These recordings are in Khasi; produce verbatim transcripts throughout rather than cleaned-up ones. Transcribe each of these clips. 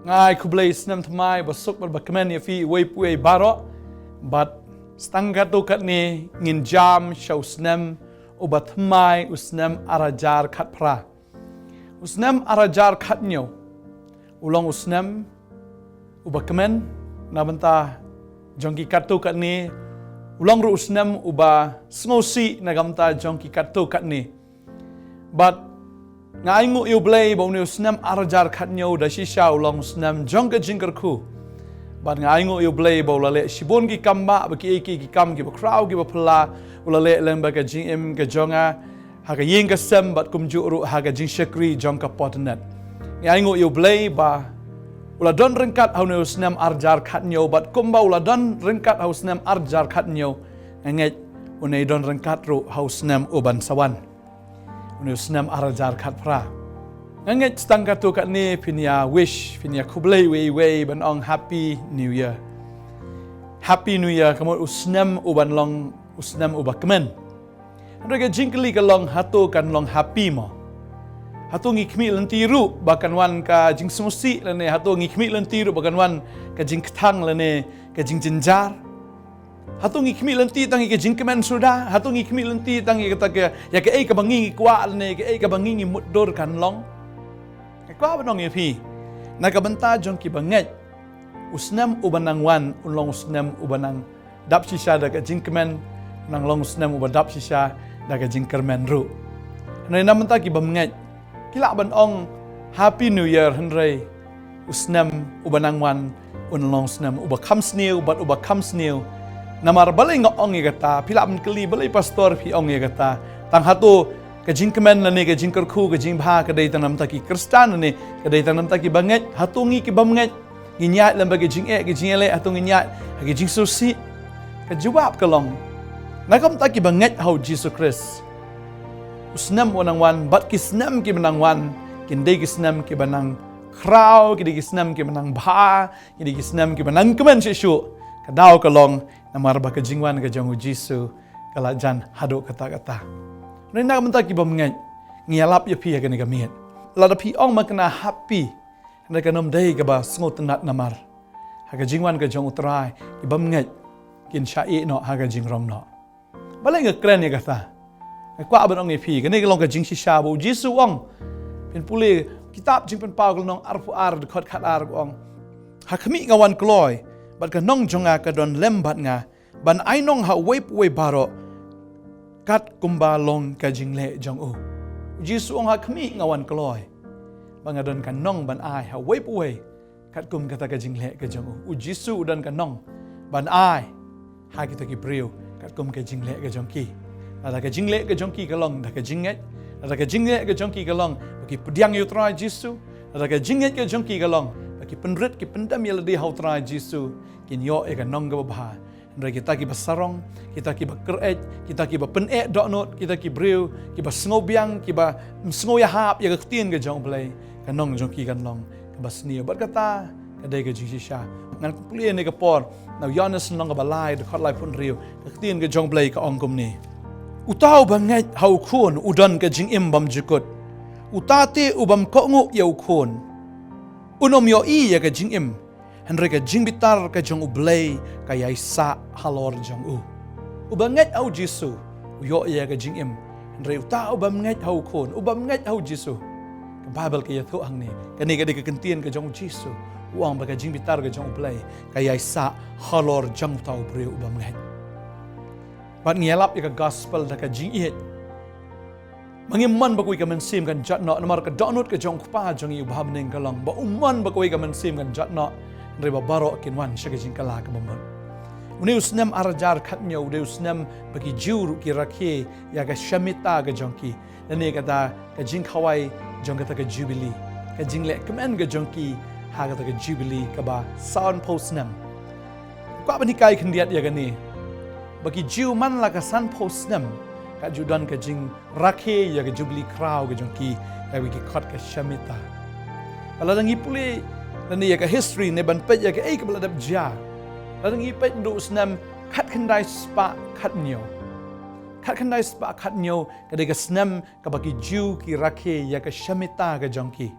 Nga ai khublei snem thymmai ba suk bad ba kmen ïa phi uwei pa uwei baroh. Bad sa tang katto katne ngin jam sha u snem uba thymmai, u snem ar hajar khatphra. U snem ar hajar khathynñiew u long u snem uba kmen na bynta jong ki katto katne. U long ruh u snem uba sngewsih na ka bynta jong ki katto katne. Bad nga ainguh ïa U Blei ba une u snem ar hajar khathynñiew da shisha u long u snem jong ka jingkyrkhu. Bad nga ainguh ïa U Blei ba u la leh shibun ki kam ba, ba kiei kiei ki kam kiba khraw kiba phylla u la leh lyngba ka jingim ka jong nga, ha ka ïing ka sem bad kumjuh ruh ha ka jingshakri jong ka Potnet. Nga ainguh ïa U Blei ba u la don ryngkat ha une u snem ar hajar khathynñiew, bad kumba u la don ryngkat ha u snem ar hajar khathynñiew, nga ngeit un ïa don ryngkat ruh ha u snem uban sa wan, une u snem ar hajar khatphra. Nga ngeit sa tang katto katne phin ïa wish, phin ïa khublei uwei uwei ban ong Happy New Year. Happy New Year, ka mut u snem uban long u snem uba kmen. Hynrei ka jingkylli ka long, hato kan long happy mo? Hato ngi khmih lynti ruh ba kan wan ka jingsngewsih lane hato ngi khmih lynti ruh ba kan wan ka jingkthang lane ka jingjynjar? Hato ngi khmih lynti tang ïa ka jingkmen suda? Hato ngi khmih lynti tang ïa kata ka, ïa kaei kaba ngi ngi kwah lane kaei kaba ngi ngi mutdur kan long? Nga kwah ban ong ïa phi, na ka bynta jong kiba ngeit, u snem uba nang wan un long u snem uba nang dap shisha da ka jingkmen, nang long u snem uba dap shisha da ka jingkyrmen ruh. Hynrei na bynta ki bym ngeit, ki lah ban ong Happy New Year, hynrei u snem uba nang wan un long u snem uba kham sniew bad uba kham sniew. Namar balei nga ong ïa kata? Phi lah ban kylli, balei pastor phi ong ïa kata? Tang hato ka jingkmen lane ka jingkyrkhu, ka jingbha ka dei tang na bynta ki Khristan lane ka dei tang na bynta kiba ngeit? Hato ngi ki bym ngeit ngi ïaid lem bad ka jingeh, ka jingeh leh, hato ngi ïaid ha ka jingsngewsih? Ka jubab ka long, na ka bynta kiba ngeit ha U Jisu Khrist, u snem uba nang wan bad ki snem kiba nang wan kin dei ki snem kiba nang khraw, ki dei ki snem kiba nang bha, ki dei ki snem kiba nang kmen shisha. Ka daw ka long namar ba ka jingwan ka jong U Jisu ka la jan haduh katta katta. Hynrei na ka bynta ki bym ngeit, ngi ïalap ïa phi ha kane ka miet. Lada phi ong ma kane happy, hynrei kan ym dei kaba sngewtynnad namar ha ka jingwan ka jong U Trai, ki bym ngeit kin shah ïeh noh ha ka jingrong noh. Balei nga kren ïa kata? Nga kwah ban ong ïa phi, kane ka long ka jingshisha ba U Jisu u ong. Phin pule kitab Jingpynpaw ka lynnong arphew ar dkhot khatar ka ong, ha khmih nga wan kloi, bad ka nong jong nga ka don lem bad nga, ban ai nong ha uwei pa uwei baroh katkum ba long ka jingleh jong u. U Jisu u ong ha khmih nga wan kloi, ba nga don ka nong ban ai ha uwei pa uwei katkum kata ka jingleh ka jong u. U Jisu u don ka nong ban ai ha kita ki briew katkum ka jingleh ka jong ki. Lada ka jingleh ka jong ki ka long da ka jingngeit, lada ka jingleh ka jong ki ka long ba ki pdiang ïa U Trai Jisu, lada ka jingngeit ka jong ki ka long ba ki pynrit ki pyndem ïa lade ha U Trai Jisu, kin ïoh ïa ka nong kaba bha. Hynrei kita kiba sarong, kita kiba kyr-eit, kita kiba pyneh dohnud, kita ki briew kiba sngewbiang, kiba sngew ïahap ïa ka ktien ka jong U Blei, ka nong jong ki kan long kaba sniew. Bad kata ka dei ka jingshisha. Ngan pule ïa kane ka por na u Ïoannis lynnong kaba lai dkhot laiphew hynriew, ka ktien ka jong U Blei ka ong kumne: Uta uba ngeit ha u Khun u don ka jingim bymjukut. Uta te u bym kohnguh ïa u Khun un ym ïohi ïa ka jingim, hynrei ka jingbitar ka jong U Blei ka ïaisah halor jong u. Uba ngeit ha U Jisu u ïoh ïa ka jingim, hynrei uta u bym ngeit ha u Khun, u bym ngeit ha U Jisu, ka Baibl ka ïathuh hangne, kane ka dei ka ktien ka jong U Jisu, u ong ba ka jingbitar ka jong U Blei ka ïaisah halor jong uta u briew u bym ngeit. Bad ngi ïalap ïa ka gospel da ka jingïeit. Ma ngim mon ba kawei ka mynsiem kan jot noh, namar ka dohnud ka jong U Kpa jong ngi uba ha bneng ka long ba um mon ba kawei ka mynsiem kan jot noh, hynrei ba baroh kin wan sha ka jingkylla kaba mut. Une u snem ar hajar khathynñiew u dei u snem ba ki Jiw ruh ki rakhe ïa ka Shemitah ka jong ki, lane kata ka jingkhawai jong kata ka Jubili, ka jingleh kmen ka jong ki ha kata ka Jubili kaba sanphew snem. Kwah ban hikai khyndiat ïa kane, ba ki Jiw man la ka sanphew snem ka ju don ka jingrakhe ïa ka Jubili khraw ka jong ki, ïa kaba ki khot ka Shemitah. Bad lada ngi pule lane ïa ka history ne ban peit ïa kaei kaba la dep jia, lada ngi peit naduh u snem khatkhyndai spah khathynñiew. Khatkhyndai spah khathynñiew ka dei ka snem kaba ki Jiw ki rakhe ïa ka Shemitah ka jong ki.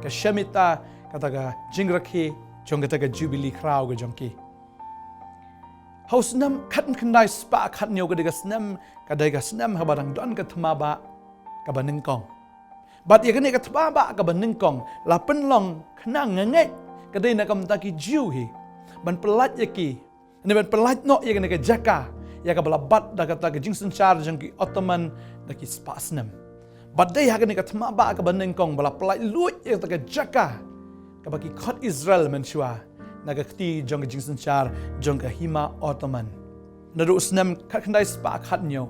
Ka Shemitah kata ka jingrakhe jong kata ka Jubilee khraw ka jong ki. Ha u snem khatkhyndai spah khathynñiew ka dei ka snem, ka dei ka snem haba dang don ka thma bah kaba nyngkong. Bad ïa kane ka thma bah kaba nyngkong la pynlong khnang nga ngeit ka dei na ka bynta ki Jiw hi ban pyllait ïa ki, ne ban pyllait noh ïa kane ka jaka ïa kaba la bat da kata ka jingsynshar jong ki Ottoman da ki spah snem. Bad dei ha kane ka thma bah kaba nyngkong ba la pyllait luid ïa kata ka jaka kaba ki khot Israel mynshuwa na ka kti jong ka jingsynshar jong ka hima Ottoman. Naduh u snem khatkhyndai spah khathynñiew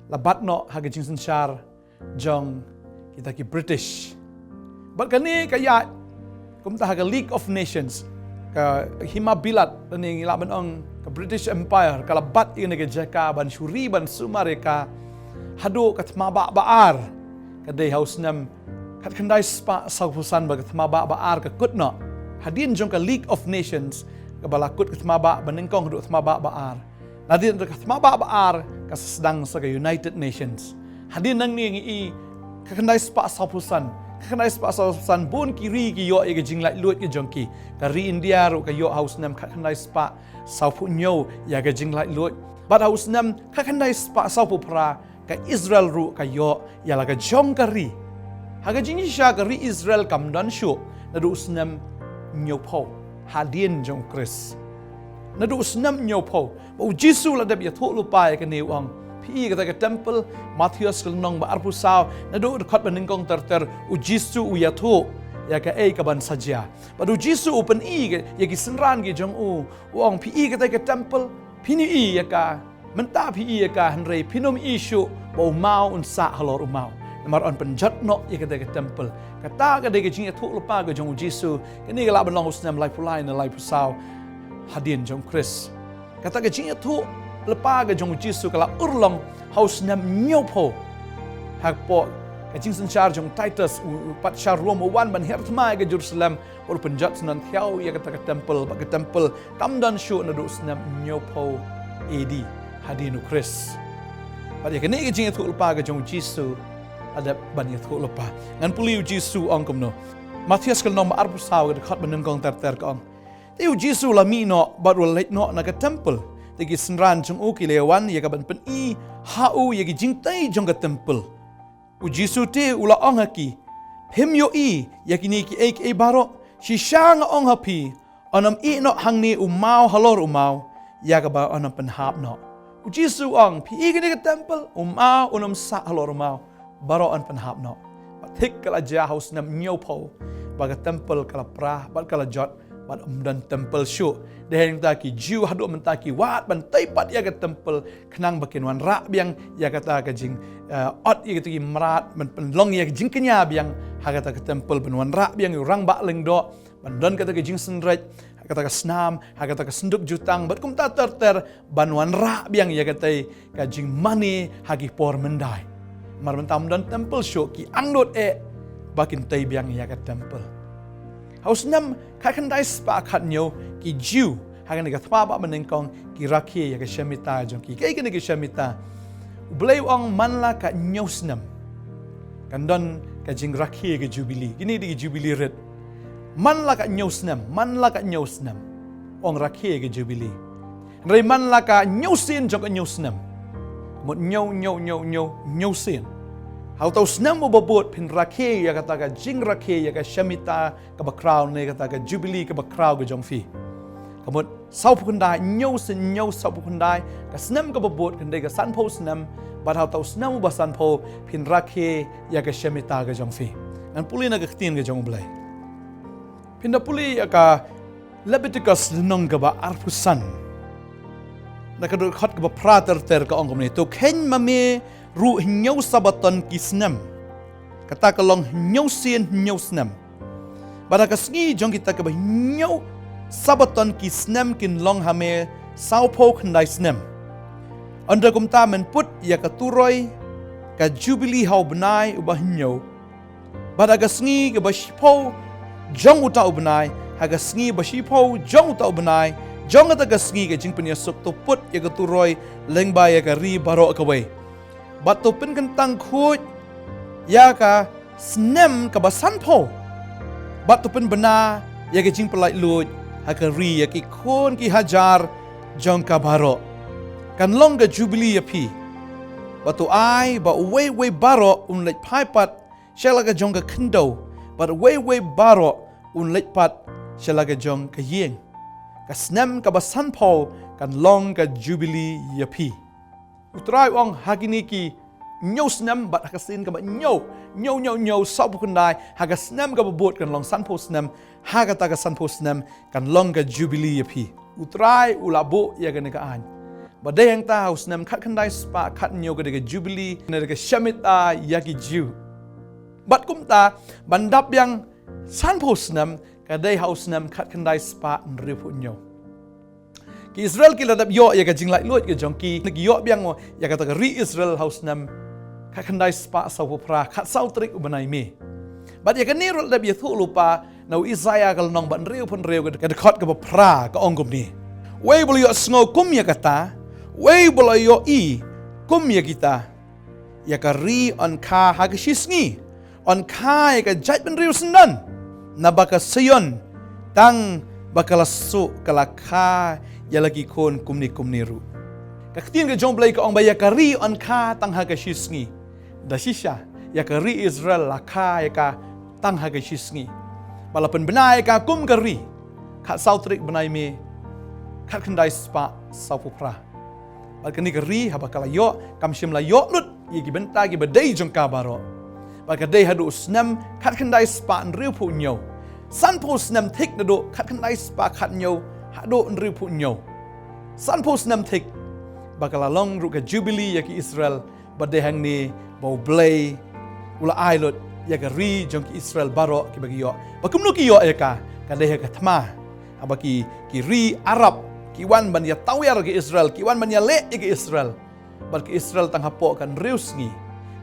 la bat noh ha ka jingsynshar jong kita ki British. Bad kane ka ïaid kumta ha ka League of Nations, ka hima bilat, lane ngi lah ban ong ka British Empire, ka la bat ïa kane ka jaka ban shu ri ban sumar ïa ka haduh ka thma bah ba ar, ka dei ha u snem khatkhyndai spah sawphew san ba ka thma bah ba ar ka kut noh. Hadien jong ka League of Nations, kaba la kut ka thma bah ba nyngkong haduh thma bah ba ar. Nadien ka thma bah ba ar ka sdang sa ka United Nations. Hadien nangne ngi i khatkhyndai spah sawphew san, khatkhyndai spah sawphew san bun ki ri ki ïoh ïa ka jinglaitluid ka jong ki. Ka ri India ruh ka ïoh ha u snem khatkhyndai spah sawphew hynñiew ïa ka jinglaitluid. Bad ha u snem khatkhyndai spah sawphew phra ka Israel ruh ka ïoh ïa la ka jong ka ri. Ha ka jingshisha ka ri Israel kam don shuh naduh u snem hynñiewphew hadien jong u Khrist. Naduh u snem hynñiewphew ba u Jisu la dep ïathuh lypa ïa kane, u ong, phi i kata ka temple, Mathaios ka lynnong ba arphew saw, naduh dkhot ba nyngkong ter ter, u Jisu u ïathuh ïa kaei kaban sa jia. Bad u Jisu u pyni ïa ki synran ki jong u, u ong, phi i kata ka temple, phin ïohi ïa ka, mynta phi i ïa ka, hynrei phin ym i shuh ba u maw un sah halor u maw. Namar yn pynjot noh ïa kata ka temple. Kata ka dei ka jingïathuh lypa ka jong u Jisu, kane ka lah ban long u snem laiphew lai ne laiphew saw hadien jong u Khrist. Kata ka jingïathuh lypa ka jong u Jisu ka la urlong ha u snem hynñiewphew. Hapoh ka jingsynshar jong u Titus, u, u patsha Rom u wan ban hiar thma ïa ka Jerusalem, u la pynjot syndon thiaw ïa kata ka temple, bad ka temple kam don shuh naduh u snem hynñiewphew A D hadien u Khrist. Bad ïa kane ka jingïathuh lypa ka jong u Jisu la dep ban ïathuh lypa. Ngan pule u Jisu u ong kumno. Mathaios ka lynnong ba arphew saw ka dkhot ba nyngkong ter ter ka ong, te u Jisu u la mih noh bad u la leit noh na ka temple. Te ki synran jong u ki la ïawan ïa ka ban pyni ha u ïa ki jingtei jong ka temple. U Jisu te u la ong ha ki, phim ïohi ïa kine kiei kiei baroh? Shisha nga ong ha phi, yn ym ïeh noh hangne u maw halor u maw ïa kaba yn ym pynhap noh. U Jisu u ong, phi i kane ka temple, u maw un ym sah halor u maw, baroh yn pynhap noh. Bad thik ka la jia ha u snem hynñiewphew ba ka temple ka la pra bad ka la jot, bad ym don temple shuh. Dei hangta ki Jiw haduh mynta ki wad ban tei pat ïa ka temple khnang ba kin wanrah biang ïa kata ka jing, eh, ot ïa kata ki mrad, ban pynlong ïa ka jingkñia biang ha kata ka temple, ban wanrah biang ïa u rangbah lyngdoh, ban don kata ka jingsynreit ha kata ka snam, ha kata ka synduk jutang, bad kumta ter ter, ban wanrah biang ïa kata ka jingmane ha ki por myndai. Namar mynta ym don temple shuh, ki angnud eh ba kin tei biang ïa ka temple. Ha u snem khatkhyndai spah khathynñiew ki Jiw ha kane ka thma bah ba nyngkong ki rakhe ïa ka Shemitah jong ki. Kaei kane ka Shemitah? U Blei u ong man la ka hynñiew snem kan don ka jingrakhe ïa ka Jubilee. Kine dei ki Jubilee rit. Man la ka hynñiew snem, man la ka hynñiew snem, ong, rakhe ïa ka Jubilee. Hynrei man la ka hynñiew sien jong ka hynñiew snem. Mut hynñiew, hynñiew, hynñiew, hynñiew, hynñiew sien. Ha uta u snem uba bud phin rakhe ïa kata ka jingrakhe ïa ka Shemitah kaba khraw ne kata ka Jubilee kaba khraw ka jong phi. Ka mut sawphew khyndai, hynñiew sien hynñiew, sawphew khyndai, ka snem kaba bud kan dei ka sanphew snem, bad ha uta u snem uba sanphew phin rakhe ïa ka Shemitah ka jong phi. Ngan pule na ka ktien ka jong U Blei. Phin da pule ïa ka Leviticus lynnong kaba arphew san, na ka dkhot kaba phra ter ter, ka ong kumne, to kheiñ ma me ruh hynñiew Sabbaton ki snem. Kata ka long hynñiew sien hynñiew snem. Bad ha ka sngi jong kita kiba hynñiew Sabbaton ki snem kin long ha me sawphew khyndai snem. Ynda kumta men put ïa ka turoi ka Jubilee ha u bnai uba hynñiew. Bad ha ka sngi kaba shiphew jong uta u bnai, ha ka sngi ba shiphew jong uta u bnai, jong kata ka sngi ka jingpynïasuk, to put ïa ka turoi lyngba ïa ka ri baroh kawei. Bad to pynkyntang khuid ïa ka snem kaba sanphew. Bad to pynbna ïa ka jingpyllait luid ha ka ri ïa ki khun ki hajar jong ka baroh. Kan long ka jubili ïa phi, ba to ai ba uwei uwei baroh un leit phai pat sha la ka jong ka khyndew, bad uwei uwei baroh un leit pat sha la ka jong ka ïing. Ka snem kaba sanphew kan long ka jubili ïa phi. U Trai u ong, ha kine ki hynñiew snem, bad ha ka sien kaba hynñiew, hynñiew, hynñiew, hynñiew, sawphew khyndai, ha ka snem kaba bud kan long sanphew snem, ha kata ka sanphew snem kan long ka jubili ïa phi. U Trai u la buh ïa kane ka aiñ. Bad dei hangta ha u snem khatkhyndai spah khathynñiew ka dei ka jubili, kane ka shemitah ïa ki Jiw. Bad kumta, ban dap biang sanphew snem, ka dei ha u snem khatkhyndai spah hynriewphew hynñiew. Ki Israel ki la dep ïoh ïa ka jinglaitluid ka jong ki, ki ïoh biang ïa kata ka ri Israel ha u snem khatkhyndai spah sawphew phra, khatsaw tarik u bnai May. Bad ïa kane ruh la dep ïathuh lypa na u Isaïah ka lynnong ba hynriewphew hynriew, ka dkhot kaba phra, ka ong kumne: Uei ba la ïohsngew kum ïa kata, uei ba la ïohi kum ïa kita. Ïa ka ri yn kha ha ka shisngi, yn kha ïa ka jaitbynriew syndon. Naba ka Sion, tang ba ka la suh, ka la kha ïa la ki khun kumne kumne ruh. Ka ktien ka jong U Blei ka ong ba ïa ka ri yn kha tang ha ka shisngi. Da shisha, ïa ka ri Israel la kha ïa ka tang ha ka shisngi. Ba la pynbna ïa ka kum ka ri, khatsaw tarik bnai May, khatkhyndai spah sawphew phra. Bad kane ka ri, haba ka la ïoh, kam shym la ïoh lut ïa ki bynta kiba dei jong ka baroh. Bad ka dei haduh u snem khatkhyndai spah hynriewphew hynñiew. Sanphew snem thik naduh khatkhyndai spah khathynñiew haduh hynriewphew hynñiew. Sanphew snem thik ba ka la long ruh ka jubili ïa ki Israel. Bad dei hangne ba U Blei u la ai lut ïa ka ri jong ki Israel baroh kiba ki ïoh. Ba kumno ki ïoh ïa ka? Ka dei ha ka thma. Haba ki, ki ri Arab ki wan ban ïa tawiar ïa ki Israel, ki wan ban ïaleh ïa ki Israel. Bad ki Israel tang hapoh ka hynriew sngi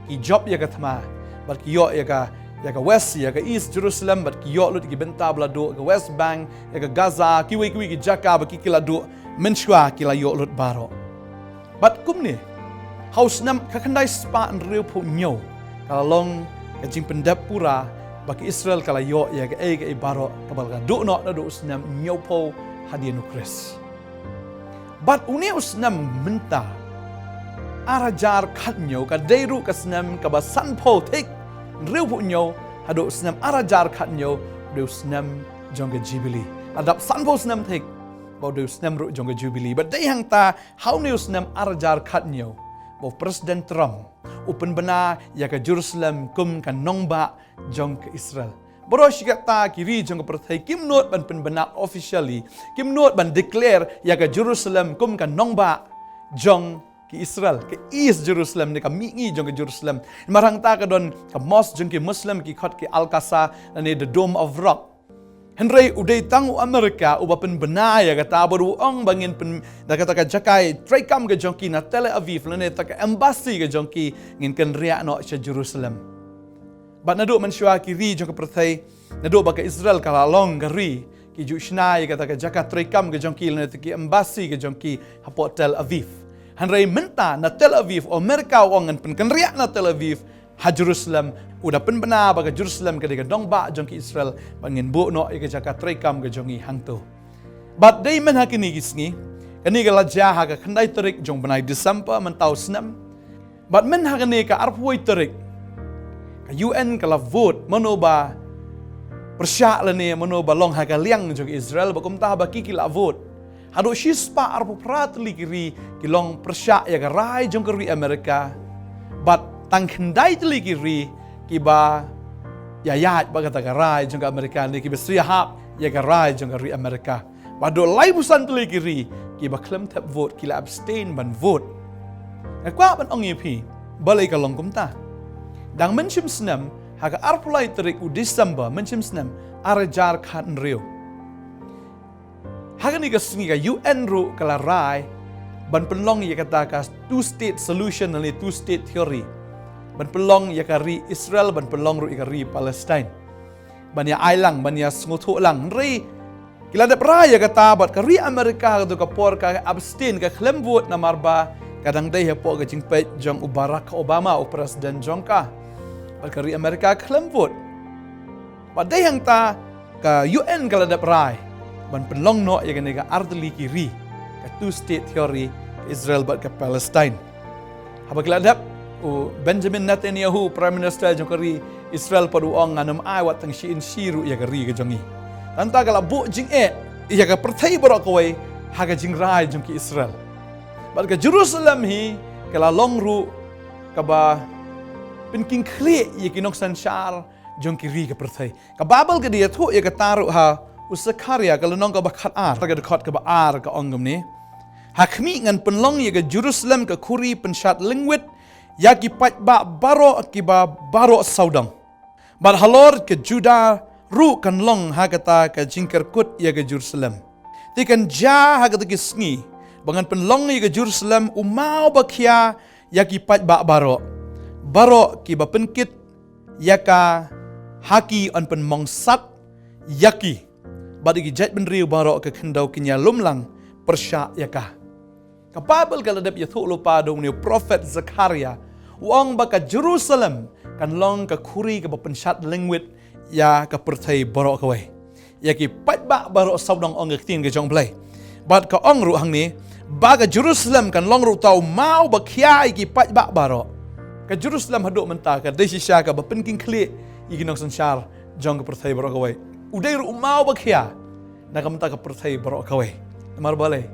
ki jop ïa ka thma. Bad ki ïoh ïa ka, ïa ka West, ïa ka East Jerusalem, bad ki ïoh lut ïa ki bynta ba la duh, ka West Bank, ïa ka Gaza, kiwei kiwei ki jaka ba ki, ki la duh mynshuwa ki la ïoh lut baroh. Bad kumne, ha u snem khatkhyndai spah hynriewphew hynñiew, ka la long ka jingpyndep pura ba ka Israel ka la ïoh ïa kaei kaei baroh kaba la ka duh noh naduh u snem hynñiewphew hadien U Khrist. Bad une u snem mynta, ar hajar khathynñiew, ka dei ruh ka snem kaba sanphew thik hynriewphew hynñiew, haduh u snem ar hajar khathynñiew, u dei u snem jong ka Jubili. La dap sanphew snem thik ba u dei u snem ruh jong ka Jubili. Bad dei hangta, ha une u snem ar hajar khathynñiew, ba u President Trump u pynbna ïa ka Jerusalem kum ka nongbah jong ka Israel. Baroh shi katta ki ri jong ka pyrthei kim nud ban pynbna officially, kim nud ban declare ïa ka Jerusalem kum ka nongbah jong ka Israel, ka East Jerusalem ne ka mihngi jong ka Jerusalem. Namar hangta ka don ka mosque jong ki Muslim, ki khot ki Al-Aqsa, lane the Dome of Rock. Hynrei u dei tang u Amerika uba pynbna ïa kata, bad u ong ba ngin pyn, da kata ka jaka treikam ka jong ki na Tel Aviv, lane kata ka embassy ka jong ki, ngin kynriah noh sha Jerusalem. Bad naduh mynshuwa ki ri jong ka pyrthei, naduh ba ka Israel ka la long ka ri, ki ju shna ïa kata ka jaka treikam ka jong ki, lane kata ki embassy ka jong ki hapoh Tel Aviv. Hynrei mynta na Tel Aviv, u Amerika u ong ngan pynkynriah na Tel Aviv, ha Jerusalem, u da pynbna ba ka Jerusalem ka dei ka nongbah jong ki Israel, bad ngin buh noh ïa ka jaka treikam ka jong ngi hangto. Bad dei mynha kine ki sngi, kane ka la jia ha ka khyndai tarik jong u bnai December mynta u snem. Bad mynha kane ka arphew wei tarik, ka U N ka la vote mano ba pyrshah lane mano ba long ha ka liang jong Israel, bad kumta ba ki ki la vote. Haduh shispah arphew phra tylli ki ri ki long pyrshah ïa ka rai jong ka ri Amerika. Bad tang khyndai tylli ki ri kiba ïaid bad kata ka rai jong ka Amerika ne kiba shu ïahap ïa ka rai jong ka ri Amerika. Bad haduh laiphew san tylli ki ri kiba khlem thep vote, ki la abstain ban vote. Nga kwah ban ong ïa phi, balei ka long kumta? Dang mynshem snem, ha ka arphew lai tarik u December, mynshem snem, ar hajar khathynriew. Ha kane ka sngi ka U N ruh ka la rai ban pynlong ïa kata ka two state solution lane two state theory. Ban pynlong ïa ka ri Israel, ban pynlong ruh ïa ka ri Palestine. Ban ïa ai lang, ban ïa sngewthuh lang. Hynrei ki la dep rai ïa kata bad ka ri Amerika ha kato ka por ka abstain, ka khlem vote namar ba ka dang dei hapoh ka jingpeit jong u Barack Obama, u president jong ka. Bad ka ri Amerika khlem vote. Bad dei hangta Ka U N ka la dep rai ban pynlong noh ïa kane ka artylli ki ri, ka two state theory, ka Israel bad ka Palestine. Haba ki la dep, u Benjamin Netanyahu, Prime Minister jong ka ri Israel, pat u ong, ngan ym ai wat tang shi inshi ruh ïa ka ri ka jong ngi. Tangba ka la buh jingeh ïa ka pyrthei baroh kawei ha ka jingrai jong ki Israel. Bad ka Jerusalem hi ka la long ruh kaba pynkhih khlieh ïa ki nongsynshar jong ki ri ka pyrthei. Ka Baibl ka da ïathuh ïa kata ruh ha u Sakharia ka lynnong kaba khatar, ka dkhot kaba ar, ka ong kumne: Ha khmih, ngan pynlong ïa ka Jerusalem ka khuri pynshad lyngwit ïa ki paidbah baroh kiba baroh sawdong. Bad halor ka Judah ruh kan long ha kata ka jingkyrkut ïa ka Jerusalem. Te kan jia ha kata ki sngi ba ngan pynlong ïa ka Jerusalem u maw ba khia ïa ki paidbah baroh. Baroh kiba pynkit ïa ka ha ki yn pynmongsat ïa ki, bad ïa ki jaitbynriew baroh ka khyndew kin ïalum lang pyrshah ïa ka. Ka Baibl ka la dep ïathuh lypa da une u prophet Zakharia, u ong ba ka Jerusalem kan long ka khuri kaba pynshad lyngwit ïa ka pyrthei baroh kawei, ïa ki paidbah baroh sawdong, ong ka ktien ka jong U Blei. Bad ka ong ruh hangne ba ka Jerusalem kan long ruh uta u maw ba khia ïa ki paidbah baroh. Ka Jerusalem haduh mynta ka dei shisha kaba pynkhih khlieh ïa ki nongsynshar jong ka pyrthei baroh kawei. U dei ruh u maw ba khia na ka bynta ka pyrthei baroh kawei. Namar balei?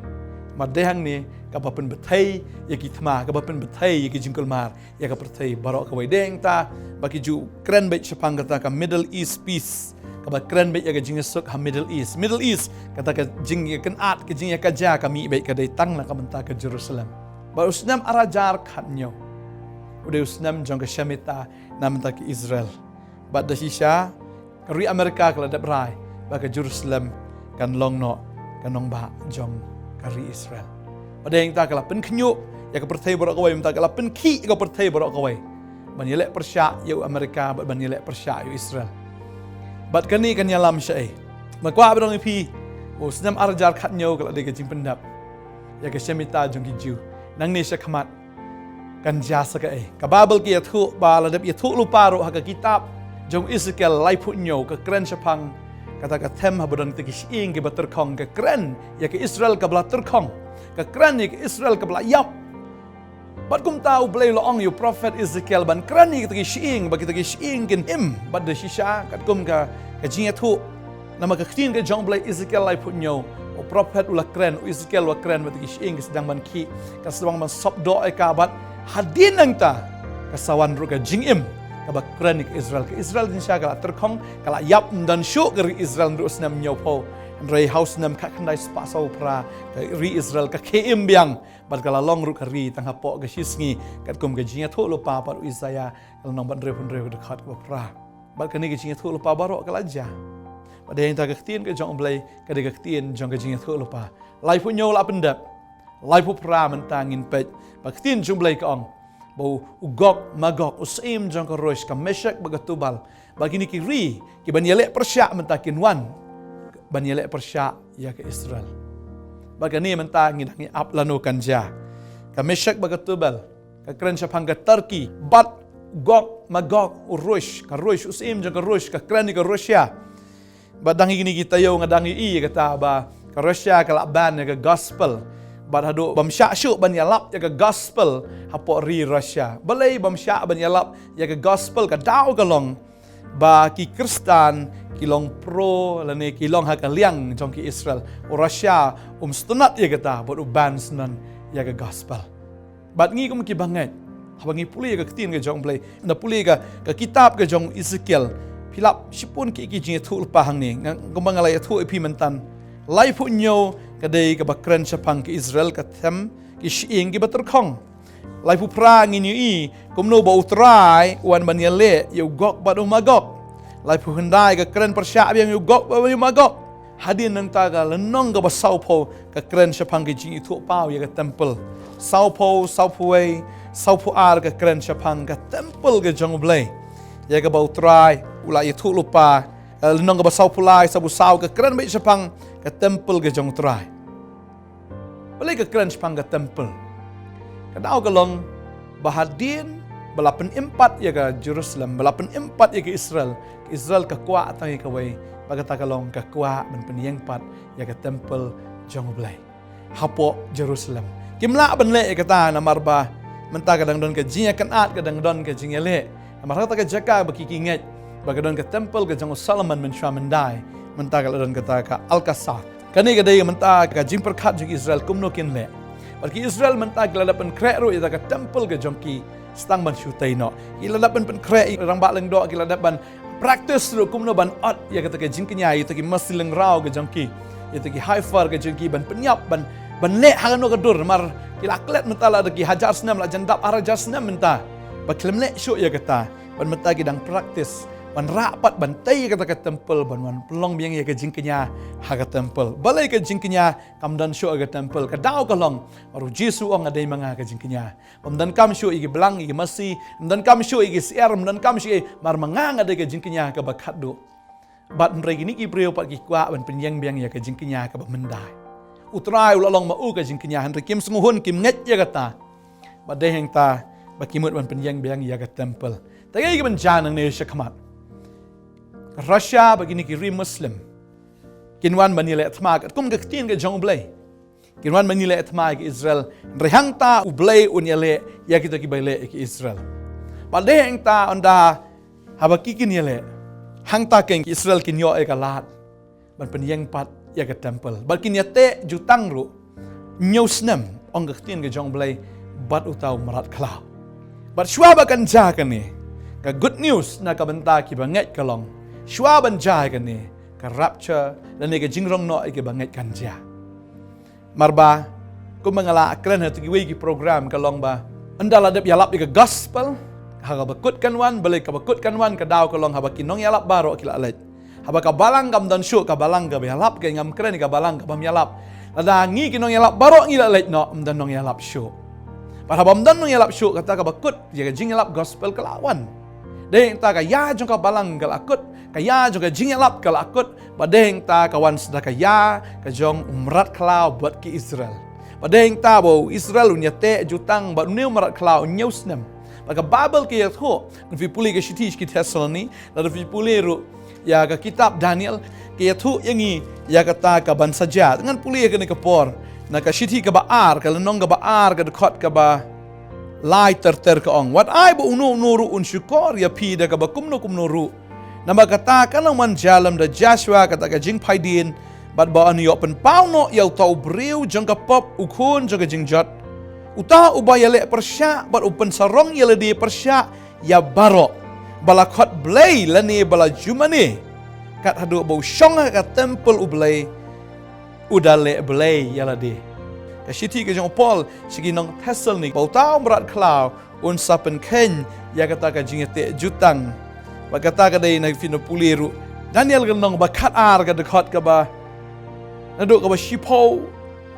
Namar dei hangne kaba pynbthei ïa ki thma, kaba pynbthei ïa ki jingkulmar ïa ka pyrthei baroh kawei. Dei hangta ba ki ju kren beit shaphang kata ka Middle East peace, kaba kren beit ïa ka jingïasuk ha Middle East. Middle East, kata ka jingïakynad, ka jingïakajia, ka mih beit, ka dei tang na ka bynta ka Jerusalem. Bad u snem ar hajar khathynñiew u dei u snem jong ka Shemitah na ka bynta ka Israel. Bad da shisha ka ri Amerika ka la dep rai ba ka Jerusalem kan long noh ka nongbah jong ka ri Israel. Bad dei hangta ka la pynkhynñiuh ïa ka pyrthei baroh kawei, mynta ka la pynkhih ïa ka pyrthei baroh kawei ban ïaleh pyrshah ïa u Amerika bad ban ïaleh pyrshah ïa u Israel. Bad kane kan ïalam shaei? Nga kwah ban ong ïa phi, u snem ar hajar khathynñiew ka la dei ka jingpyndep ïa ka Shemitah jong ki Jiw. Nangne shakhmat kan jia sa kaei? Ka Baibl ka ïathuh ba la dep ïathuh lypa ruh ha ka kitab jong u Esekiel laiphew hynñiew, ka kren shaphang kata ka them haba don kita ki shyieng kiba tyrkhong, ka kren ïa ka Israel kaba la tyrkhong, ka kren ïa ka Israel kaba la ïap. Bad kumta U Blei u la ong ïa u prophet Esekiel ban kren ïa kita ki shyieng, ba kita ki shyieng kin im. Bad da shisha katkum ka, ka jingïathuh, namar ka ktien ka jong U Blei, Esekiel laiphew hynñiew, u prophet u la kren, u Esekiel u la kren ba kita ki shyieng ki sdang ban khih, ka sdang ban sop doh ïa ka, bad hadien nangta ka sa wan ruh ka jingim kaba kren ïa ka Israel. Ka Israel jingshisha ka la tyrkhong, ka la ïap, ym don shuh ka ri Israel naduh u snem hynñiewphew. Hynrei ha u snem khatkhyndai spah sawphew phra ka ri Israel ka khie im biang. Bad ka la long ruh ka ri tang hapoh ka shisngi, katkum ka jingïathuh lypa pat u Isaïah, ka lynnong ba hynriewphew hynriew, ka dkhot kaba phra. Bad kane ka jingïathuh lypa baroh ka la jia. Bad dei hangta ka ktien ka jong U Blei ka dei ka ktien jong ka jingïathuh lypa. Laiphew hynñiew la pyndep, laiphew phra mynta ngin peit ba ka ktien jong U Blei ka ong ba u, u Gog Magog, u syiem jong ka Rush, ka Meshek bad ka Tubal, ba kine ki ri kiban ïaleh pyrshah mynta kin wan ban ïaleh pyrshah ïa ka Israel. Bad kane mynta ngi dang ïa ap lano kan jia. Ka Meshek bad ka Tubal, ka kren shaphang ka Turkey, bad Gog Magog, u Rush, ka Rush, u syiem jong ka Rush, ka kren ïa ka Russia. Bad dang ïa kine ki taïew nga dang ïohi ïa kata ba ka Russia ka la ban ïa ka gospel. Bad haduh bym shah shuh ban ïalap ïa ka gospel hapoh ri Russia. Balei bym shah ban ïalap ïa ka gospel? Ka daw ka long ba ki Khristan ki long pro lane ki long ha ka liang jong ki Israel. U Russia um sngewtynnat ïa kata bad u ban sngewtynnat ïa ka gospel. Bad ngi kum ki bangeit, haba ngi pule ïa ka ktien ka jong U Blei, ngi pule ïa ka, ka kitab ka jong u Esekiel, phi lap shibun ki, ki jingïathuh lypa hangne. Nga, kumba nga la ïathuh ïa phi mynta, laiphew hynñiew ka dei kaba kren shaphang ka Israel, ka them ki shyieng kiba tyrkhong. Laiphew phra ngin ïohi kumno ba U Trai u wan ban ïaleh ïa u Gog bad u Magog. Laiphew khyndai ka kren pyrshah biang ïa u Gog bad ïa u Magog. Hadien nangta ka lynnong kaba sawphew ka kren shaphang ka jingïathuhpaw ïa ka templ. Sawphew, sawphew wei, sawphew ar ka kren shaphang ka templ ka jong U Blei, ïa kaba U Trai u la ïathuh lypa. Eh, lynnong kaba sawphew lai, sawphew saw ka kren beit shaphang ka templ ka jong U Trai. Balei ka kren shaphang ka templ? Ka daw ka long ba hadien ba la pynim pat ïa ka Jerusalem, ba la pynim pat ïa ka Israel, Israel ka kwah tang ïa kawei, ba kata ka long ka kwah ban pynïeng pat ïa ka temple jong U Blei hapoh Jerusalem. Kim lah ban leh ïa kata namar ba mynta ka dang don ka jingïakynad, ka dang don ka jingïaleh. Namar kata ka jaka ba ki ki ngeit ba ka don ka temple ka jong u Solomon mynshuwa myndai, mynta ka la don kata ka Alkasa. Kane ka dei mynta ka jingpyrkhat jong ki Israel kumno kin leh. Bad ki Israel mynta ki la dep pynkhreh ruh ïa ka temple ka jong ki, sdang ban shu tei noh. Ki la dep ban pynkhreh ïa rangbah lyngdoh, ki la dep ban practice ruh kumno ban ot ïa kata ka jingkñia, ïa kata ki masi lyngraw ka jong ki, ïa kata ki heifer ka jong ki, ban pynïap, ban, ban leh ha kano ka dur, namar ki la klet mynta la da ki hajar snem, la jan dap ar hajar snem mynta ba ki lem leh shuh ïa kata. Bad mynta ki dang practice ban rah pat ban tei ïa kata ka temple, ban wan pynlong biang ïa ka jingkñia ha ka temple. Balei ka jingkñia kam don shuh ha ka temple? Ka daw ka long namar U Jisu u ong, nga dei ma nga ka jingkñia. Ym donkam shuh ïa ki blang, ïa ki masi, ym donkam shuh ïa ki syiar, ym donkam shuh ïa, namar ma nga nga dei ka jingkñia kaba khatduh. Bad hynrei kine ki briew pat ki kwah ban pynïeng biang ïa ka jingkñia kaba myndai. U Trai u la long ma u ka jingkñia, hynrei kim sngewhun, kim ngeit ïa kata. Bad dei hangta ba ki mut ban pynïeng biang ïa ka temple. Te kaei kaban jia nangne shakhmat? Russia bad kine ki ri Muslim kin wan ban ïaleh thma katkum ka ktien ka jong U Blei. Kin wan ban ïaleh thma ïa ki Israel, hynrei hangta U Blei un ïaleh ïa kita kiba ïaleh ïa ki Israel. Bad dei hangta ynda haba ki kin ïaleh, hangta keiñ ki Israel kin ïoh ïa ka lad ban pynïeng pat ïa ka temple. Bad kin ïateh jutang ruh hynñiew snem, ong ka ktien ka jong U Blei, bad uta u mrad khlaw. Bad shuwa ba kan jia kane, ka good news na ka bynta kiba ngeit ka long, shuwa ban jia kane, ka rapture lane ka jingrong noh ïa kiba ngeit kan jia. Namar ba kumba nga la kren ha kiwei ki program, ka long ba ynda la dep ïalap ïa ka gospel, ha kaba kut kan wan, balei kaba kut kan wan, ka daw ka long haba ki nongïalap baroh ki la leit. Haba ka balang kam don shuh, ka balang kaba ïalap, ka ngam kren ka balang kabym ïalap. Lada ngi ki nongïalap baroh ngi la leit noh, ym don nongïalap shuh. Bad haba ym don nongïalap shuh, kata kaba kut ïa ka jingïalap gospel ka la wan. Dei hangta ka ïa jong ka balang ka la kut, ka ïa jong ka jingïalap ka la kut, bad dei hangta ka wan sa da ka ïa ka jong u mrad khlaw bad ki Israel. Bad dei hangta ba u Israel un ïateh jutang bad une u mrad khlaw hynñiew snem. Bad ka Baibl ka ïathuh, ngan phi pule ka shithi sha ki Thessaloni, lada phi pule ruh ïa ka kitab Daniel, ka ïathuh ïa ngi ïa kata kaban sa jia. Ngan pule ïa kane ka por na ka shithi kaba ar, ka lynnong kaba ar, ka dkhot kaba lai ter ter, ka ong: Wat ai ba uno uno ruh un shukor ïa phi da kaba kumno kumno ruh. Namar kata kan ym jia lem da Joshua kata ka jingphaidien, bad ba yn ïoh pynpaw noh ïa uta u briew jong ka pop, u khun jong ka jingjot, uta uba ïaleh pyrshah bad u pynsarong ïa lade pyrshah ïa baroh, ba la khot Blei lane ba la ju mane, kat haduh ba u shong ha ka temple U Blei, u da leh blei ïa lade. Ka shithi ka jong u Paul sha ki nong Thessaloni, ba uta u mrad khlaw un sa pynkheiñ ïa kata ka jingïateh jutang. Bad kata ka dei, na phin pule ruh Daniel ka lynnong ba khat ar, ka dkhot kaba naduh kaba shiphew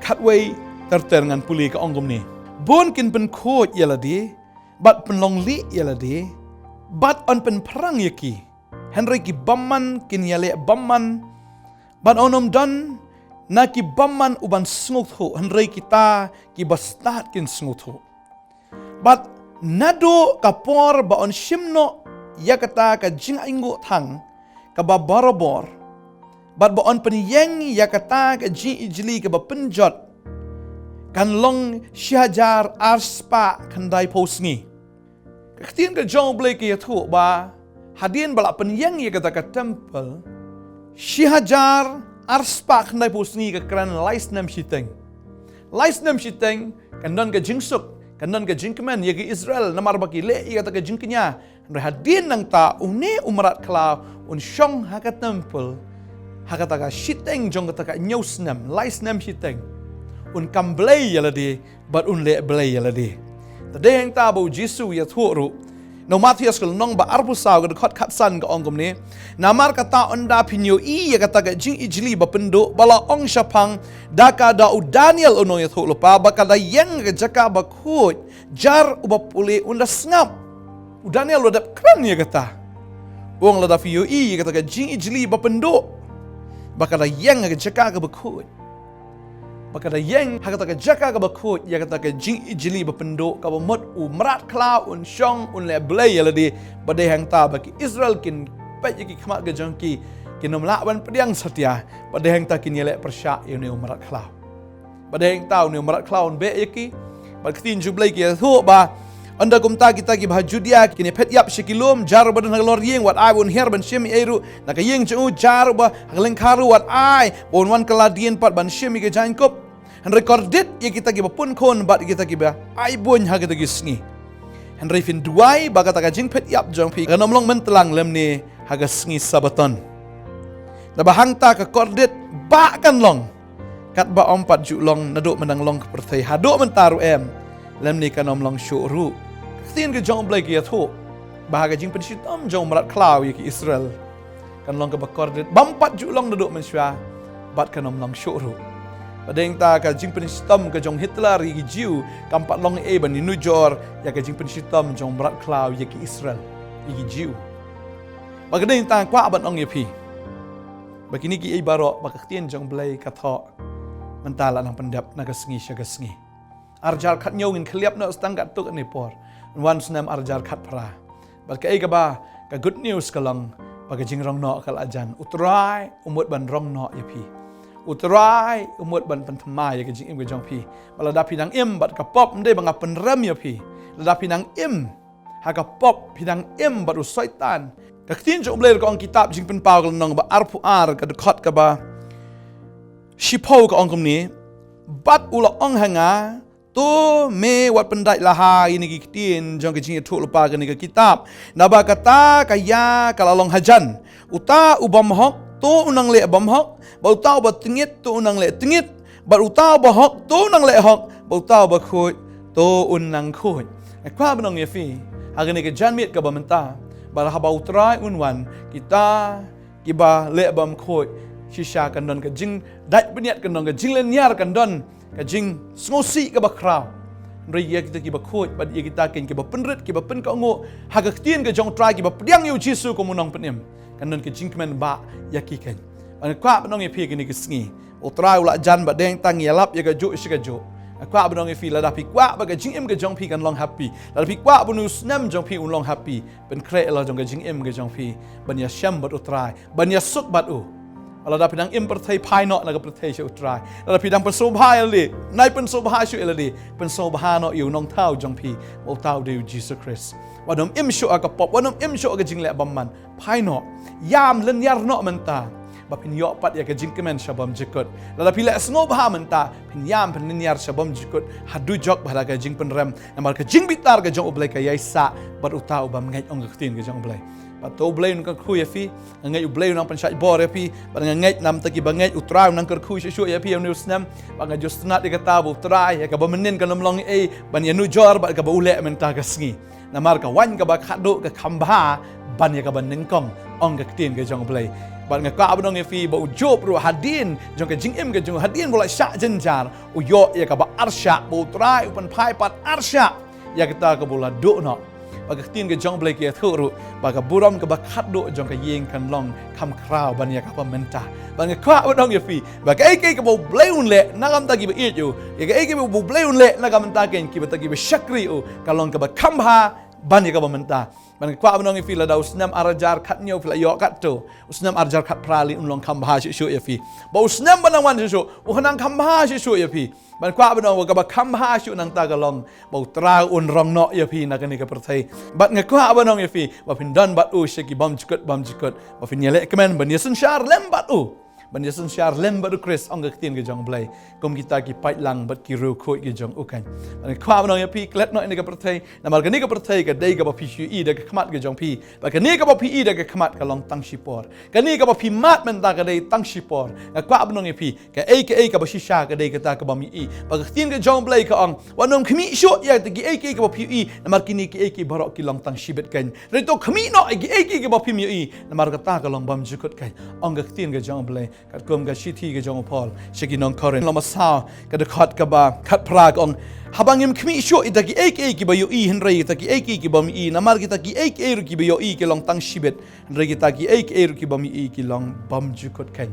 khatwei ter ter, ngan pule, ka ong kumne: Bun kin pynkhuid ïa lade bad pynlong lieh ïa lade, bad yn pynphrang ïa ki. Hynrei ki bymman kin ïaleh bymman, bad yn ym don na ki bymman uban sngewthuh, hynrei kita kiba stad kin sngewthuh. Bad naduh ka por ba yn shim noh ïa kata ka jingainguh thang kaba barabor, bad ba yn pynïeng ïa kata ka jingijli kaba pynjot, kan long shi hajar ar spah khyndaiphew sngi. Ka ktien ka jong U Blei ka ïathuh ba hadien ba la pynïeng ïa kata ka temple, shi hajar ar spah khyndaiphew sngi, ka kren lai snem shiteng. Lai snem shiteng kan don ka jingsuk, kan don ka jingkmen ïa ki Israel namar ba ki leh ïa kata ka jingkñia. Hynrei hadien nangta une u mrad khlaw un shong ha ka temple ha kata ka shiteng jong kata ka hynñiew snem, lai snem shiteng. Un kam blei ïa lade bad un leh blei ïa lade. Te dei hangta ba U Jisu u ïathuh ruh na u Mathaios ka lynnong ba arphew saw, ka dkhot khatsan, ka ong kumne: Namar kata, ynda phin ïohi ïa kata ka jingijli ba pynduh ba la ong shaphang da ka da u Daniel u nongïathuhlypa, ba ka da ïeng ha ka jaka bakhuid jar uba pule un da sngap. U Daniel u la dep kren ïa kata. U ong, lada phi ïohi ïa kata ka jingijli ba pynduh, ba ka da ïeng ha ka jaka kaba khuid, ba ka da ïeng ha kata ka jaka kaba khuid ïa kata ka jingijli ba pynduh, kaba mut u mrad khlaw un shong un leh blei ïa lade. Bad dei hangta ba ki Israel kin peit ïa ki khmat ka jong ki, kin ym lah ban pdiang satia, bad dei hangta kin ïaleh pyrshah ïa une u mrad khlaw. Bad dei hangta une u mrad khlaw un beh ïa ki. Bad ka ktien jong U Blei ka ïathuh ba, ynda kumta kita kiba ha Judia kin ïaphet ïap sha ki lum, jar uba don ha ka lor ïing wat ai ba un hiar ban shim ei ei ruh na ka ïing jong u, jar uba ha ka lyngkha ruh wat ai ba un wan kylla-dien pat ban shim ïa ka jaiñkup. Hynrei kordit ïa kita kiba pun khun bad ïa kita kiba ai buiñ ha kita ki sngi. Hynrei phin duwai ba kata ka jingphet ïap jong phi kan ym long myntlang lymne ha ka sngi Sabbaton. Naba hangta ka kordit ba kan long katba ym pat ju long naduh mynta long ka pyrthei haduh mynta ruh em, lymne kan ym long shuh ruh. Ka ktien ka jong U Blei ka ïathuh ba ha ka jingpynshitom jong u mrad khlaw ïa ki Israel, kan long kaba kordit bym pat ju long naduh mynshuwa, bad kan ym long shuh ruh. Bad dei hangta ka jingpynshitom ka jong Hitler ïa ki Jiw kam pat long ei ban ïanujor ïa ka jingpynshitom jong u mrad khlaw ïa ki Israel, ïa ki Jiw. Bad ka dei hangta kwah ban ong ïa phi ba kine kiei baroh ba ka ktien jong U Blei ka thoh, mynta la nang pyndep na ka sngi sha ka sngi. Ar hajar khathynñiew ngin khlieh noh tang katto katne por, wan u snem ar hajar khatphra. Bad kaei kaba ka good news ka long ba ka jingrong noh ka la jan. U Trai u mut ban rong noh ïa phi. U Trai u mut ban pynthymmai ïa ka jingim ka jong phi. Ba lada phi nang im bad ka pop, ym dei ba nga pynrem ïa phi. Lada phi nang im ha ka pop, phi nang im bad u Soitan. Ka ktien jong U Blei ka ong, kitab Jingpynpaw ka lynnong ba arphew ar ka dkhot kaba shiphew ka ong kumne: Bad u la ong ha nga, to me wat pyndait la ha ïa kine ki ktien jong ka jingïathuhlypa kane ka kitab, naba kata ka ïa ka la long hajan. Uta u bymhok, to un nang leh bymhok, bad uta uba tngit, to un nang leh tngit, bad uta uba hok, to un nang leh hok, bad uta uba khuid, to un nang khuid. Nga kwah ban ong ïa phi ha kane ka janmiet kaba mynta, ba haba U Trai un wan, kita kiba leh bymkhuid, shisha kan don ka jingdait bniat, kan don ka jinglynñiar, kan don ka jingsngewsih kaba khraw. Hynrei ïa kita kiba khuid bad ïa kita keiñ kiba pynrit, kiba pynkohnguh ha ka ktien ka jong U Trai, kiba pdiang ïa U Jisu kum u Nongpynim, kan don ka jingkmen bha ïa ki keiñ. Bad nga kwah ban ong ïa phi kine ki sngi, U Trai u la jan bad dei hangta ngi ïalap ïa kajuh sha kajuh. Nga kwah ban ong ïa phi, lada phi kwah ba ka jingim ka jong phi kan long ha phi, lada phi kwah ba une u snem jong phi un long ha phi, pynkhreh la jong ka jingim ka jong phi ban ïashem bad U Trai, ban ïasuk bad u. Lada phi dang im pyrthei, phai noh na ka pyrthei sha U Trai. Lada phi dang pynsngewbha ïa lade, nai pynsngewbha shuh ïa lade, pynsngewbha noh ïa u nongthaw jong phi, ba uta u dei U Jisu Khrist. Wat nym im shuh ha ka pop, wat nym im shuh ha ka jingleh bymman. Phai noh, ïam lynñiar noh mynta, ba phin ïoh pat ïa ka jingkmen sha bymjukut. Lada phi leh sngewbha mynta, phin ïam, phin lynñiar sha bymjukut, ha dujok bad ha ka jingpynrem. Namar ka jingbitar ka jong U Blei ka ïaisah bad uta u bymngeit, ong ka ktien ka jong U Blei. Bad to U Blei un kyrkhu ïa phi. Nga ngeit U Blei un nang pynshait bor ïa phi. Bad nga ngeit namar kita kiba ngeit, U Trai un nang kyrkhu shuh shuh ïa phi ïa une u snem. Bad nga ju sngewtynnat ïa kata ba U Trai, ïa kaba mynnin kan ym long ei ei ban ïanujor bad kaba u leh mynta ka sngi. Namar ka waiñ kaba khatduh ka kham bha ban ïa kaba nyngkong, ong ka ktien ka jong U Blei. Bad nga kwah ban ong ïa phi ba u Job ruh hadien jong ka jingim ka jong u, hadien ba u la shah jynjar, u ïoh ïa kaba arshah, ba U Trai u pynphai pat arshah ïa kata kaba u la duh noh. Bad ka ktien ka jong U Blei ka ïathuh ruh ba ka burom kaba khatduh jong ka ïing kan long kham khraw ban ïa kaba mynta. Bad nga kwah ban ong ïa phi ba kaei kaei kaba U Blei un leh na ka bynta kiba ïeit ïa u, ïa kaei kaei kaba U Blei un leh na ka bynta keiñ kiba, kita kiba shakri ïa u, ka long kaba kham bha ban ïa kaba mynta. Bad nga kwah ban ong ïa phi, lada u snem ar hajar khathynñiew phi la ïoh katto, u snem ar hajar khatphra lei un long kham bha shuh shuh ïa phi. Ba u snem ba nang wan shuh shuh u nang kham bha shuh shuh ïa phi. Bad nga kwah ban ong ba kaba kham bha shuh nangta ka long ba U Trai un rong noh ïa phi na kane ka pyrthei. Bad nga kwah ban ong ïa phi ba phin don bad u sha ki bymjukut bymjukut, ba phin ïaleh kmen ban ïasynshar lem bad u, ban ïasynshar lem bad U Khrist, ong ka ktien ka jong U Blei, kum kita ki paidlang bad ki riewkhuid ki jong u keiñ. Bad nga kwah ban ong ïa phi, klet noh ïa kane ka pyrthei, namar kane ka pyrthei ka dei kaba phi shu ïohi da ka khmat ka jong phi. Bad kane kaba phi ïohi da ka khmat ka long tang shipor. Kane kaba phi mad mynta ka dei tang shipor. Nga kwah ban ong ïa phi, kaei kaei kaba shisha ka dei kata kaba phi ïohi. Bad ka ktien ka jong U Blei ka ong, wat nym khmih shuh ïa kita kiei kiei kiba phi ïohi, namar kine kiei kiei baroh ki long tang shibit keiñ. Hynrei to khmih noh ïa kiei kiei kiba phim ïohi, namar kata ka long bymjukut keiñ, ong ka ktien ka jong U Blei. Katkum ka shithi ka jong u Paul sha ki nong Korinth, lynnong ba saw, ka dkhot kaba khatphra ka ong, haba ngim khmih shuh ïa kita kiei kiei kiba ïohi, hynrei ïa kita kiei kiei kibym ïohi, namar kita kiei kiei ruh kiba ïohi ki long tang shibit, hynrei kita kiei kiei ruh kibym ïohi ki long bymjukut keiñ.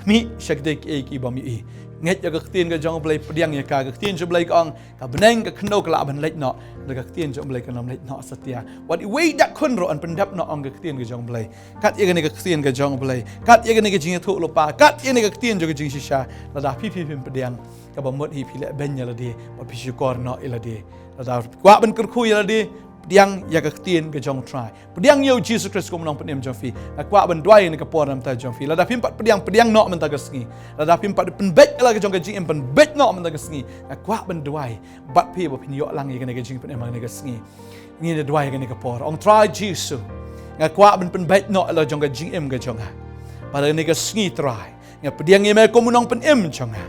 mih sha kdei kiei kiei ba ym ïohi. Ngeit ïa ka ktien ka jong U Blei, pdiang ïa ka, ka ktien jong U Blei ka ong, ka bneng ka khyndew ka lah ban leit noh, hynrei ka ktien jong U Blei kan ym leit noh satia. Wat iwei dak khun ruh yn pyndep noh, ong ka ktien ka jong U Blei. Kat ïa kane ka ktien ka jong U Blei, kat ïa kane ka jingïathuhlypa, kat ïa kane ka ktien jong ka jingshisha, lada phi phi phim pdiang, kaba mut hi phi leh beiñ ïa lade, bad phi shukor noh ïa lade. Lada kwah ban kyrkhu ïa lade, pdiang ïa ka ktien ka jong U Trai. Pdiang ïa U Jisu Khrist kum u nongpynim jong phi. Nga kwah ban duwai ha kane ka por na ka bynta jong phi. Lada phim pat pdiang, pdiang noh mynta ka sngi. Lada phim pat pynbeit ïa la ka jong ka jingim, pynbeit noh mynta ka sngi. Nga kwah ban duwai bad phi ba phin ïoh lang ïa kane ka jingpynim ha kane ka sngi. Ngin ïa duwai ha kane ka por. Ong Trai Jisu, nga kwah ban pynbeit noh ïa la jong ka jingim ka jong nga. Bad ha kane ka sngi Trai, nga pdiang ïa me kum u nongpynim jong nga.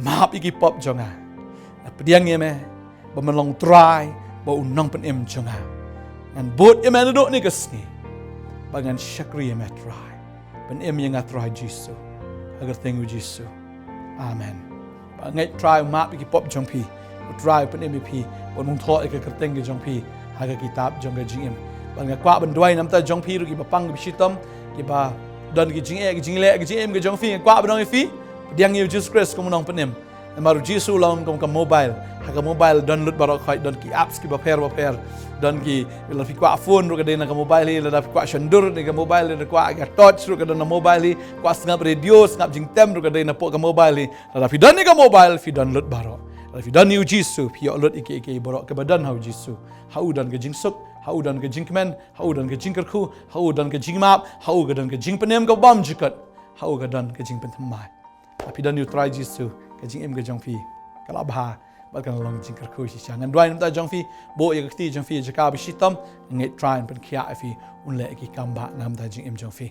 Map ïa ki pop jong nga. Nga pdiang ïa me ba men long Trai bad u nongpynim jong nga. Ngan bud ïa me naduh kane ka sngi, bad ngan shakri ïa me Trai. Pynim ïa nga Trai Jisu. Ha ka kyrteng U Jisu. Amen. Ba ngeit Trai u map ïa ki pop jong phi. U Trai u pynim ïa phi. Bad un thoh ïa ka kyrteng ka jong phi ha ka kitab jong ka jingim. Bad nga kwah ban duwai na ka bynta jong phi ruh kiba pang kiba shitom, kiba don ki jingeh ki jingleh ki jingim ka jong phi. Nga kwah ban ong ïa phi, pdiang ïa U Jisu Khrist kum u nongpynim. Namar U Jisu u long kum ka mobile. Ha ka mobile don lut baroh khoit, don ki apps kiba pher bapher. Don ki, lada phi kwah phone ruh ka dei na ka mobile hi, lada phi kwah shondur na ka mobile hi, lada kwah ka torch ruh ka don na mobile hi, kwah sngap radio, sngap jingtem ruh ka dei na poh ka mobile hi. Lada phi don ïa ka mobile, phi don lut baroh. Lada phi don ïa U Jisu, phi ïoh lut ïa kiei kiei baroh kiba don ha U Jisu. Ha u don ka jingsuk, ha u don ka jingkmen, ha u don ka jingkyrkhu, ha u don ka jingmap, ha u ka don ka jingpynim kaba bymjukut, ha u ka don ka jingpynthymmai. Lada phi don ïa U Trai Jisu, ka jingim ka jong phi ka la bha bad kan long jingkyrkhu shisha. Ngan duwai na ka bynta jong phi, buh ïa ka kti jong phi ha ka jaka ba shitom. Ngeit Trai un pynkhiah ïa phi, un leh ïa ki kam ba na ka bynta jingim jong phi.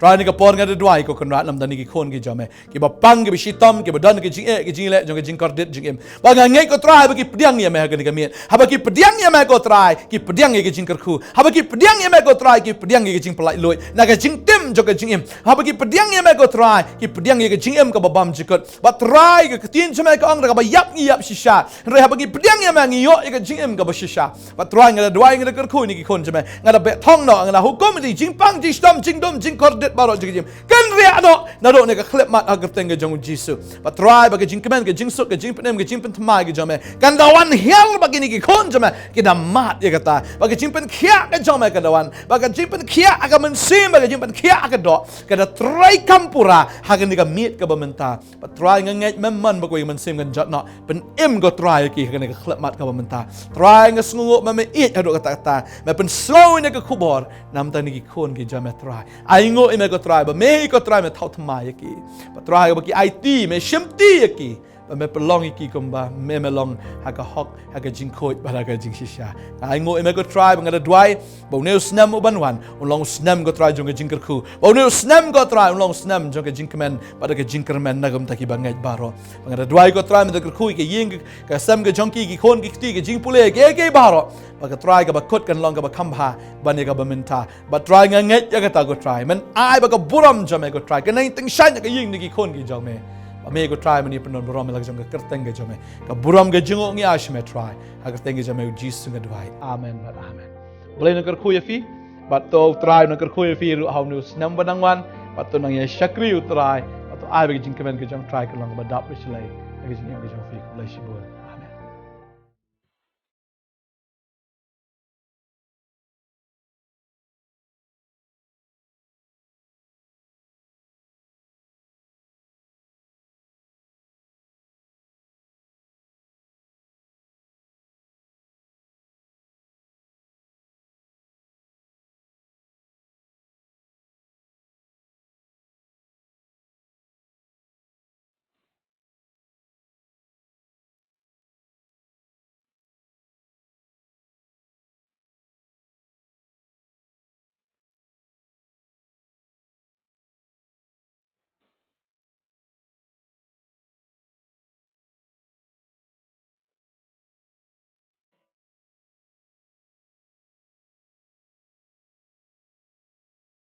Trai, ha kane ka por nga da duwai, ko Kynrad, na ka bynta kine ki khun ki jong me, kiba pang kiba shitom, kiba don ka jingeh ka jingleh jong ka jingkordit jingim. Ba nga ngeit, ko Trai, ba ki pdiang ïa me ha kane ka miet. Haba ki pdiang ïa me, ko Trai, ki pdiang ïa ka jingkyrkhu. Haba ki pdiang ïa me, ko Trai, ki pdiang ïa ka jingpyllait luid na ka jingtim jong ka jingim. Haba ki pdiang ïa me, ko Trai, ki pdiang ïa ka jingim kaba bymjukut. Bad Trai, ka ktien jong me ka ong, da kaba ïap ngi ïap shisha, hynrei haba ngi pdiang ïa me ngi ïoh ïa ka jingim kaba shisha. Bad Trai, nga da duwai, nga da kyrkhu ïa kine ki khun jong me, nga da beh thong noh, nga da hukum ïa ki jingpang jingshitom jingdum jingkordit baroh jong ka jingim, kan riah noh naduh kane ka khyllipmat ha ka kyrteng ka jong U Jisu. Bad Trai, ba ka jingkmen, ka jingsuk, ka jingpynim, ka jingpynthymmai ka jong me kan da wan hiar bad kine ki khun jong me, ki da mad ïa kata. Ba ka jingpynkhiah ka jong me ka da wan, ba ka jingpynkhiah ha ka mynsiem, ba ka jingpynkhiah ha ka doh, ka da trei kam pura ha kane ka miet kaba mynta. Bad Trai, nga ngeit me mon ba kawei ka mynsiem kan jot noh. Pynim, ko Trai, ïa ki ha kane ka khyllipmat kaba mynta. Trai, nga sngewnguh ba me ïeit haduh katta katta. Me pynsngew ïa kane ka khubor na ka bynta kine ki khun ki jong me, Trai. Ainguh ïa me, ko Trai, ba me, ko Trai, me thaw thymmai ïa ki. Bad Trai, ba ki aiti, me shimti ïa ki, ba me pynlong ïa ki kumba me, me long, ha ka hok, ha ka jingkhuid bad ha ka jingshisha. Nga ainguh ïa me, ko Trai, ba nga da duwai ba une u snem uban wan un long u snem, ko Trai, jong ka jingkyrkhu. Ba une u snem, ko Trai, un long u snem jong ka jingkmen bad ka jingkyrmen na ka bynta kiba ngeit baroh. Ba nga da duwai, ko Trai, me da kyrkhu ïa ka ïing, ka sem ka jong ki, ki khun ki kti, ka jingpule, kiei kiei baroh. Ba, ko Trai, kaba kut kan long kaba kham bha ban ïa kaba mynta. Bad Trai, nga ngeit ïa kata, ko Trai, men ai ba ka burom jong me, ko Trai, kan nang tyngshaiñ ha ka ïing jong ki khun ki jong me. Ba me, ko Trai, men ïa pynburom ïa la ka jong ka kyrteng ka jong me. Ka burom, ka jingnguh ngi ai sha me, Trai. Ha ka kyrteng ka jong me, U Jisu, nga duwai. Amen bad amen. U Blei un kyrkhu ïa phi. Bad to U Trai un kyrkhu ïa phi ruh ha une u snem ba nang wan. Bad to nang ïa shakri U Trai. Bad to ai ba ka jingkmen ka jong U Trai kan long kaba dap ba shlei ha ka jingim ka jong phi. Khublei shibun.